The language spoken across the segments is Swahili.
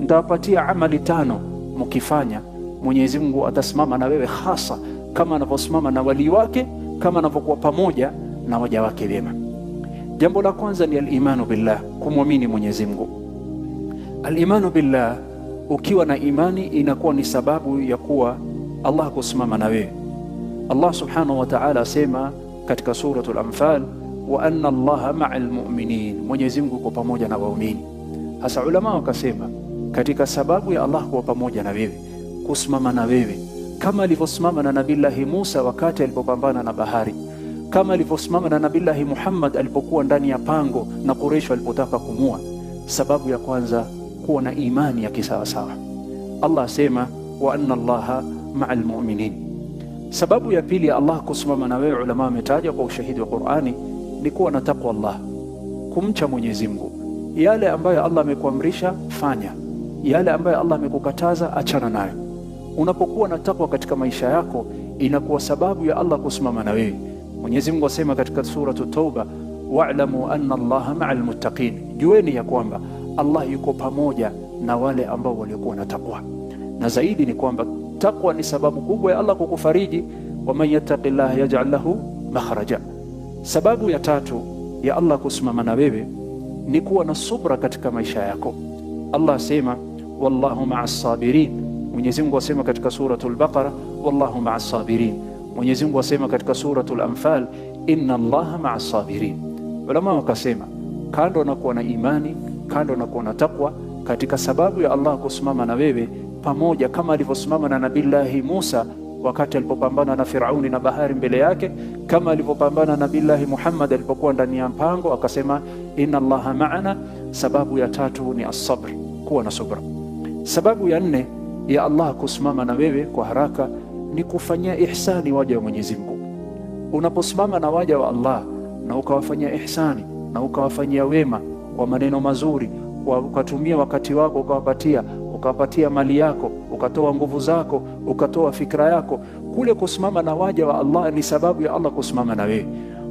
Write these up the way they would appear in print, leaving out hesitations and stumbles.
Nitawapatia amali tano, mkifanya Mwenyezi Mungu atasimama na wewe hasa kama anavyosimama na walii wake, kama anavyokuwa pamoja na waja wake wema. Jambo la kwanza ni al-imanu billah, kumwamini Mwenyezi Mungu. Al-imanu billah, ukiwa na imani inakuwa ni sababu ya kuwa Allah kusimama na wewe. Allah subhanahu wa ta'ala asema katika suratul Anfal, wa anna Allaha ma'al mu'minin, Mwenyezi Mungu yuko pamoja na waumini. Hasa ulama wakasema katika sababu ya Allah kuwa pamoja na wewe, kusimama na wewe kama alivyosimama na Nabillahi Musa wakati alipopambana na bahari, kama alivyosimama na Nabillahi Muhammad alipokuwa ndani ya pango na Quraysh walipotaka kumua. Sababu ya kwanza, kuwa na imani ya kisawasawa. Allah asema wa anna Allaha ma'al mu'minin. Sababu ya pili ya Allah kusimama na wewe, ulama wametaja kwa ushahidi wa Qur'ani, ni kuwa na taqwa Allah, kumcha Mwenyezi Mungu. Yale ambayo Allah amekuamrisha fanya, yale ambayo Allah amekukataza achana nayo. Unapokuwa na takwa katika maisha yako, inakuwa sababu ya Allah kusimama na wewe. Mwenyezi Mungu asema katika suratu Tauba, wa'lamu anna Allaha ma'al muttaqin, jueni ya kwamba Allah yuko pamoja na wale ambao waliokuwa na takwa. Na zaidi ni kwamba takwa ni sababu kubwa ya Allah kukufariji, waman yattaqillaha yaj'al lahu makhraja. Sababu ya tatu ya Allah kusimama na wewe ni kuwa na subra katika maisha yako. Allah asema wallahu ma'as sabirin. Mwenyezi Mungu asema katika suratul Baqara, wallahu ma'as sabirin. Mwenyezi Mungu asema katika suratul Anfal, inna Allaha ma'as sabirin. Ulama wakasema kando na kuwa na imani, kando na kuwa na takwa, katika sababu ya Allah kusimama na wewe pamoja kama alivyosimama na Nabillahi Musa wakati alipopambana na Firauni na bahari mbele yake, kama alivyopambana na Nabillahi Muhammad alipokuwa ndani ya mpango akasema inna Allaha ma'ana. Sababu ya tatu ni as-sabr, kuwa na subra. Sababu ya nne ya Allah kusimama na wewe kwa haraka ni kufanyia ihsani waja wa Mwenyezi Mungu. Unaposimama na waja wa Allah na ukawafanyia ihsani na ukawafanyia wema kwa maneno mazuri, ukatumia wakati wako ukawapatia mali yako, ukatoa nguvu zako, ukatoa fikra yako, kule kusimama na waja wa Allah ni sababu ya Allah kusimama na wewe.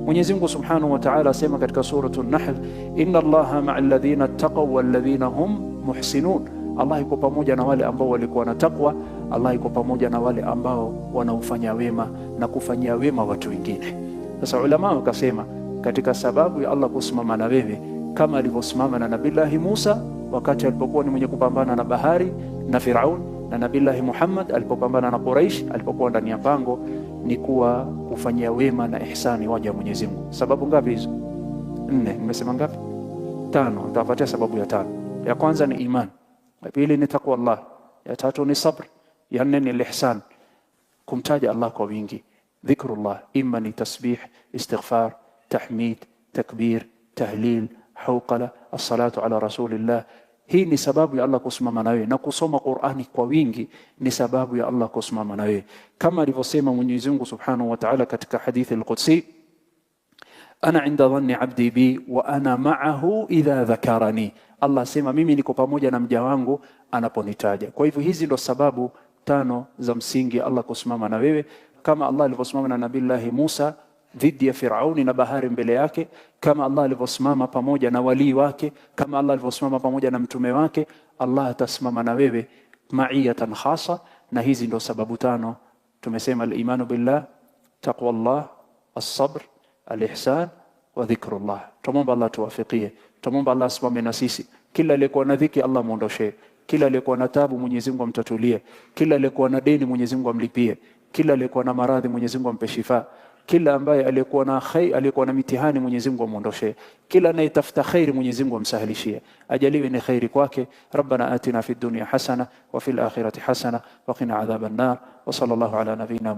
Mwenyezi Mungu Subhanahu wa Ta'ala asema katika suratu Nahl, inna Allaha ma'a alladhina ttaqaw walladhina hum muhsinun. Allah yuko pamoja na wale ambao walikuwa na takwa. Allah yuko pamoja na wale ambao wanaofanya wema na kufanyia wema watu wengine. Sasa ulama wakasema katika sababu ya Allah kusimama na wewe kama alivyosimama na Nabillahi Musa wakati alipokuwa ni mwenye kupambana na bahari na Firaun, na Nabillahi Muhammad alipopambana na Quraish alipokuwa ndani ya pango, ni kuwa kufanyia wema na ihsani waja wa Mwenyezi Mungu. Sababu ngapi hizo? Nne. Nimesema ngapi? Tano. Nitawapatia sababu ya tano. Ya kwanza ni iman, ya pili ni taqwa Allah, ya tatu ni sabr, ya nne ni ihsan, kumtaja Allah kwa wingi, dhikrullah, imma ni tasbih, istighfar, tahmid, takbir, tahlil, hauqala, as-salatu ala rasulillah. Hii ni sababu ya Allah kusimama na wewe, na kusoma Qur'ani kwa wingi ni sababu ya Allah kusimama na wewe, kama alivyosema Mwenyezi Mungu Subhanahu wa Ta'ala katika hadithi al-Qudsi, ana inda dhanni abdi bi wa ana ma'ahu idha dhakarani. Allah asema mimi niko pamoja na mja wangu anaponitaja. Kwa hivyo hizi ndo sababu tano za msingi Allah kusimama na wewe, kama Allah alivyosimama na Nabillahi Musa dhidi ya Firauni na bahari mbele yake, kama Allah alivyosimama pamoja na walii wake, kama Allah alivyosimama pamoja na mtume wake, Allah atasimama na wewe maiyatan khasa. Na hizi ndo sababu tano tumesema: al-imanu billah, taqwa Allah, as-sabr, al-ihsan wa dhikrullah. Tumomba Allah tuwafikie, tumomba Allah asimame na sisi. Kila aliyekuwa na dhiki Allah muondoshee, kila aliyekuwa na tabu Mwenyezi Mungu amtatulie, kila aliyekuwa na deni Mwenyezi Mungu amlipie, kila aliyekuwa na maradhi Mwenyezi Mungu ampe shifa, kila ambaye aliyekuwa na khair, aliyekuwa na mitihani Mwenyezi Mungu amuondoshe, kila anayetafuta khairi Mwenyezi Mungu amsahilishie, ajaliwe ni khairi kwake. Rabbana atina fid dunya hasana wa fil akhirati hasana wa qina adhaban nar wa sallallahu ala nabiyyina.